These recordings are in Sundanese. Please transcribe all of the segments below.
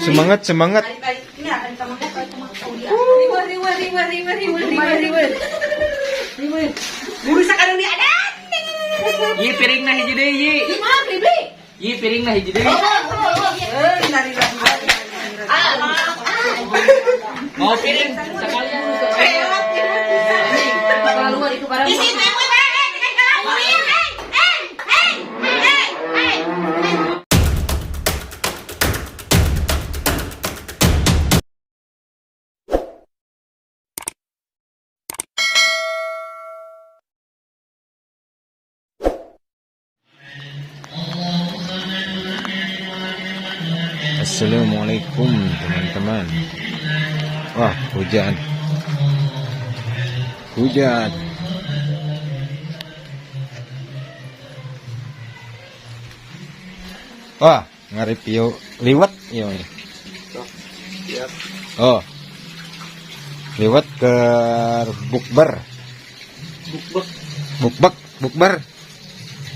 Semangat, semangat. Yi piring na hiji deui yi. Yi piring na hiji deui. Mau piring sekalian. Assalamualaikum teman-teman. Wah, hujan. Hujan. Wah, ngareview liwet ya ini. Siap. Oh. Liwet ke bukber. Bukbek. Bukbek, bukber.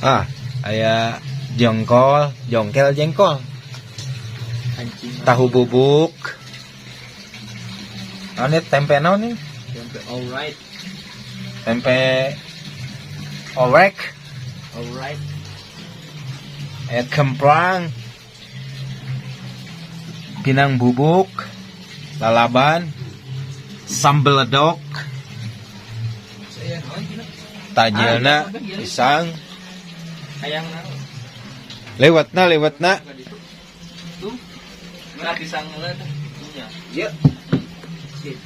Ah, aya jongkol, jongkel jengkol. Anjing. Tahu bubuk. Ah, ini tempe naon nih? Tempe alright. Tempe orek, Alright. aya kemplang, pinang bubuk, lalaban, sambal ledok, Saya naon cenah? tajilna pisang, Hayang naon? lewatna lewatna. Tuh. Nah, pisang heula teh. Nya. Iya. Sip.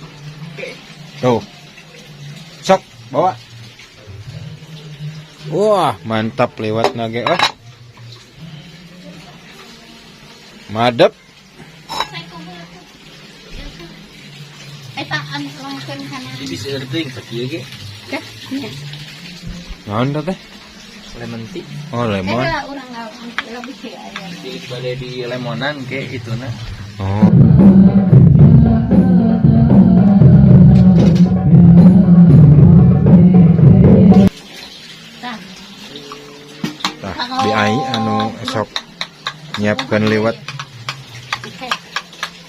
Oke. Tuh. Sok, bawa. Wah, mantap lewatna ge. Wah. Madep. Eta anu longkeun kana. Jadi bisa teuing sakieu ge. Naon teh? Lemon tea. Oh, lemon. Eta urang lebih sih aya. Jadi bade di lemonan ke ituna. Oh. Tah. Tah, di ai anu esok nyiapkeun liwet. Oke.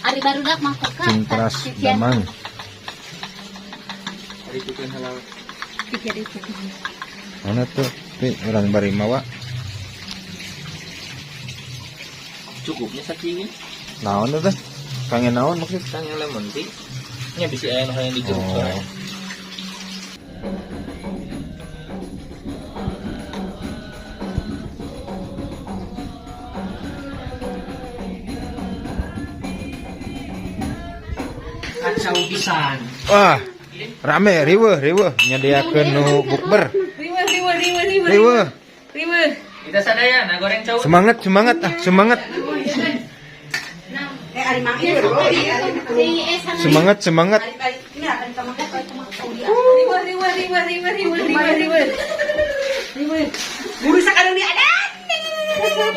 Ari barudak mah koka. Cintras damang. Ari itu kan halal. Pikir itu. Mana tuh? Pi, urang bari mawa. Cukupnya sakieu ge. Naon tuh teh? Kangen naon maksud? Kang lemon tea. Nya bisi aya nu hayang dijeruk Oh. soalnya. Kacau pisan. Wah, rame riweuh riweuh nyediakeun nu bukber. Riweuh. Kita sadaya nah goreng cau. Semangat semangat ah semangat. Semangat semangat.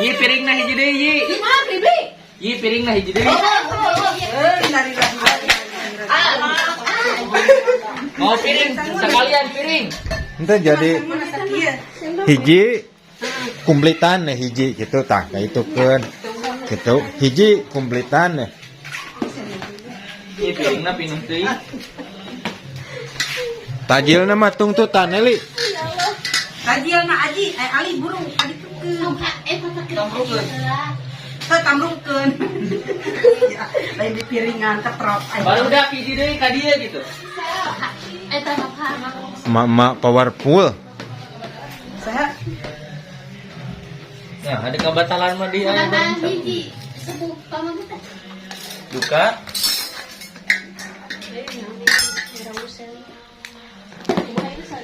Yi piring na hiji deui yi. Yi piring na hiji deui. Mau piring sekalian piring. Ente jadi hiji kumplitan nih hiji gitu tah kayak itu kan gitu hiji kumplitan nih. Yi piring na pinuh teuing. Tajilna mah tungtutan Eli. Tajil na aji, eh ali burung, adi tukeun. Tamrungkeun. Teu tamrungkeun. Lain di piringan ketrok. Barudak hiji deui ka dieu gitu. Eta mah Mama powerful. Saya Nah, ada kebatalan mah di aya Sabaraha goreng cau. hiji sepuh pamamut teh. Duka.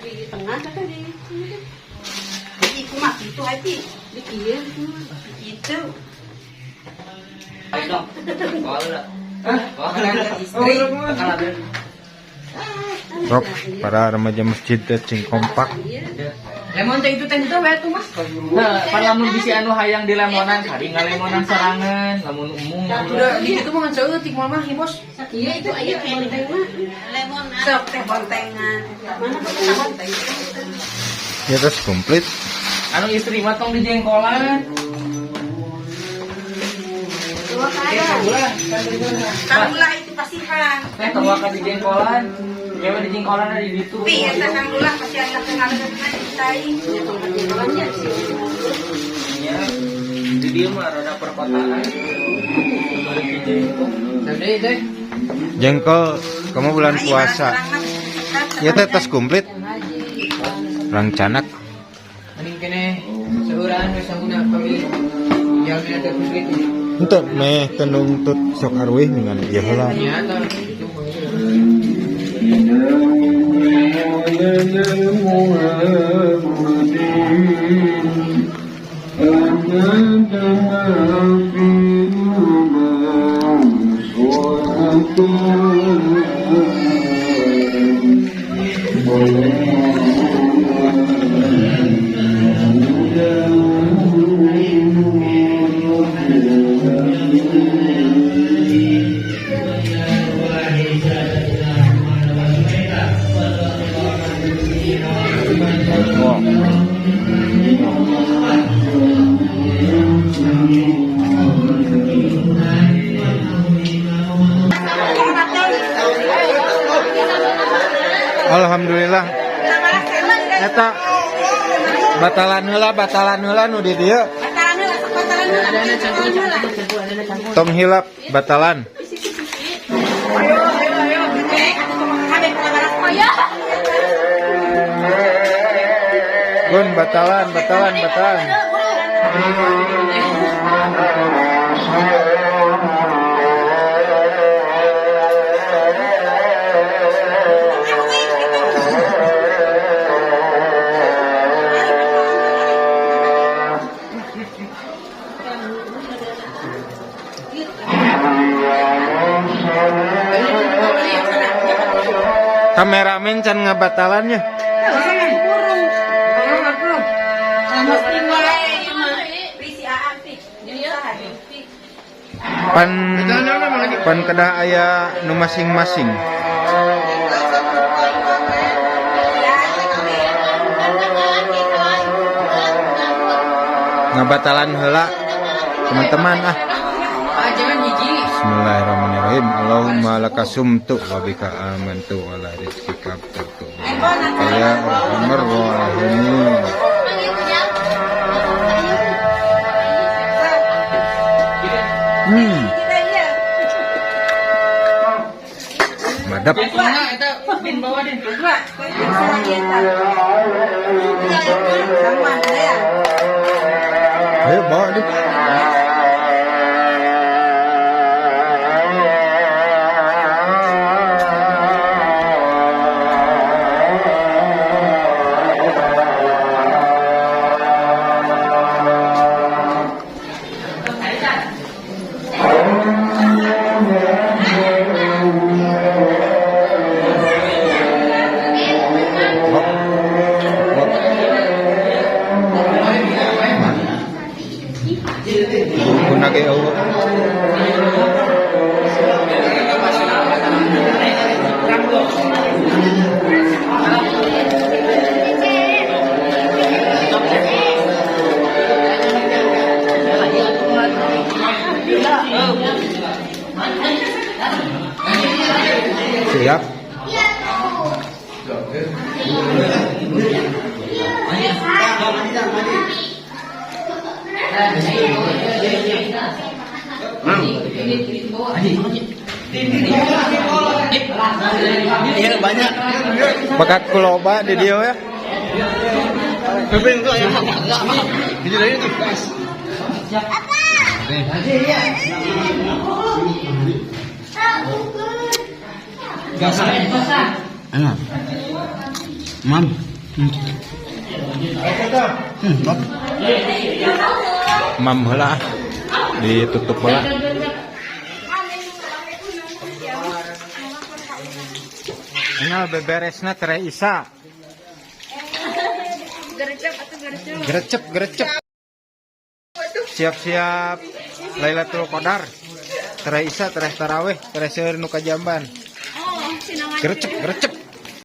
di tengah kata di di kumaha kitu haji. Di kieu gitu. Ayo dong. Bawa Hah? Istri. Rok para remaja masjid teh cing kompak. Lemon teh itu teh itu we tuh Mas. Nah, pan lamun bisi anu hayang di lemonan, kari ngalemonan sorangan, lamun umum. Udah di situ mah ngan saeutik mah mah bos. Sakieu itu aya kayak lemon. Sok teh bontengan. Mana bonteng? Ya terus komplit. Anu istri mah tong dijengkolan. Kang Lula itu pasihan. Teh tong waka di jengkolan. Kewe di jengkolan di ditu. Pi eta Kang Lula pasihan teh ngaleungna cai. Iya. Di dieu mah rada perkotaan. Bari di jengkol. Tadi teh. Jengkol kamu bulan puasa. Ya teh tas komplit. Rangcanak. Mending kene seueuran we sangguna pamili. Jalmi teh komplit. Untuk meh tenung tut sok arwih dengan ieu heula. Nya tah itu. Wow. Alhamdulillah eta batalan heula nu di dieu Batalan heula, sok batalan heula. Batalan heula. tong hilap batalan. Ayo, ayo, ayo. Eh, atuh kabeh kalabaras Oh ya. Gun batalan batalan batalan. Kameramen can ngabatalannya. Pan pan kedah aya nu masing-masing. Ngabatalan heula teman-teman ah. Ah jangan hiji. Bismillahirrahmanirrahim. Allahumma lakasumtu wa bika amantu wa la rizqika abtartu. Ya arhamar rahimin. Madap. Mana eta bin bawa deh. Ayo bawa deh. Hop. Hop. Guna ge eueuh. Siap. Iya banyak. Bakat kuloba di dieu ya. Mam heula ah. Ditutup heula. Engal beberesna tere isa. Gercep gercep. Siap-siap Lailatul Qadar. Tere isa, tere taraweh, tere seueur nu kajamban. Gercep gercep.